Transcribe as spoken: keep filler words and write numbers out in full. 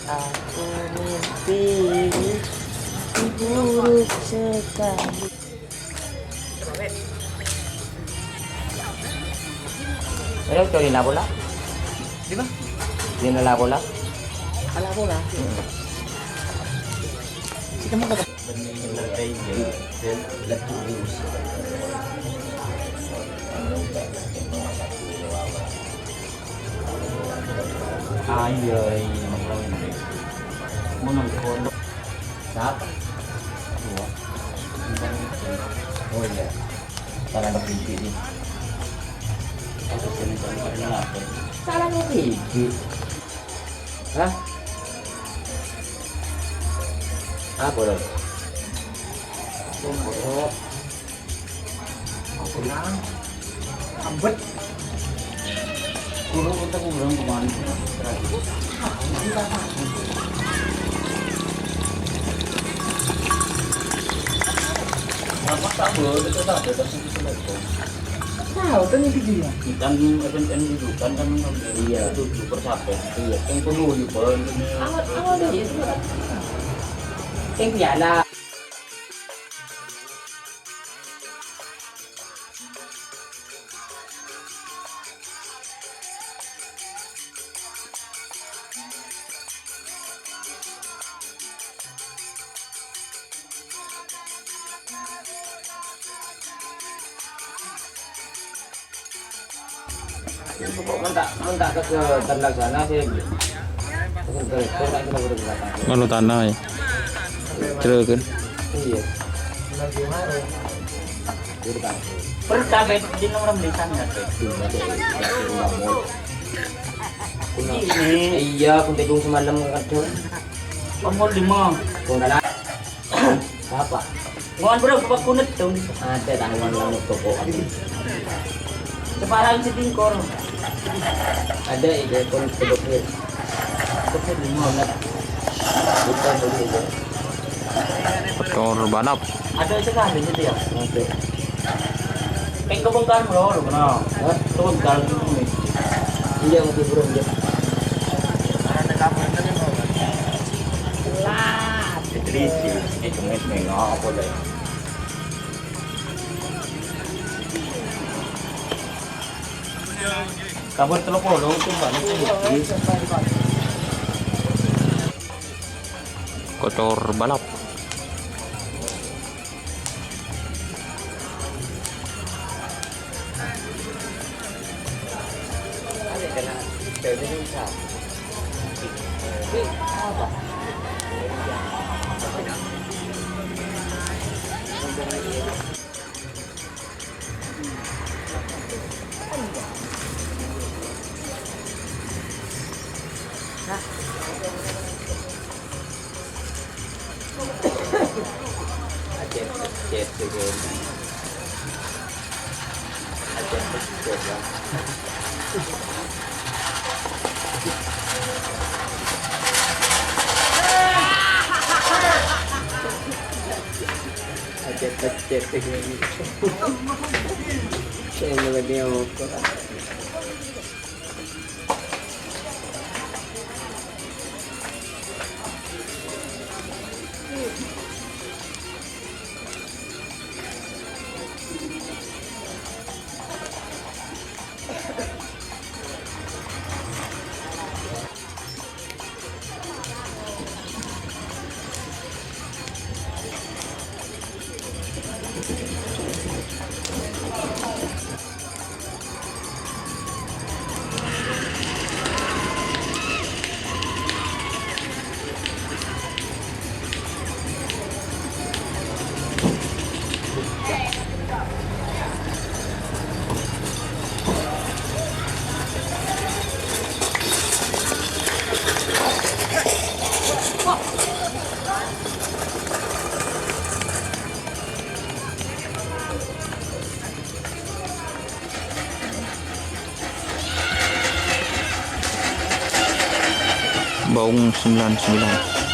Aku mimpi buruk sekali. Ayo, cari na pola. Di mana? Di mana pola? Ala pola. Kita mau ke Ayo, iya, makanya. Mau nang kono. Siapa? Dua. Oh, iya. Salah ngepipi nih. Salah ngepipi. Hah? Apa lo? Apa? Ambet. Kurang, kita kurang kemana? Apa tahu, itu tahu, tapi itu tahu. Tahu, kan itu dia. Kan S M N itu kan, kan, iya, tujuh per satu. Iya. Yang perlu, iya, Bang. Awal, awal dia itu. Yang piala. Ya, pokok mentak, mentak ke, ke terlaksana sih. Ngono tanah ya. Jero kan? Iya. Pertama di nomor belisan ya, Teh? Ini. Iya, pun tedung semalam kadang. Umur lima. Pun Apa? Ngon bro, bapak kunet dong. Ada tanggungan lalu toko. Separan setingkor. Ada ide pun sebutnya. Sebut di mana? Bukan dulu itu. Kotor balap. Ada sekali gitu ya. Oke. Peng kebongkar bro, lu kenal? Hah? Kebongkar dulu nih. Iya, masih burung dia. Lah, jadi si itu nengok apa deh? Kabur telepon dong, tuh, Pak. Kotor balap. Aja pecet ini. Saya mulai dia ukur. Baung sembilan sembilan.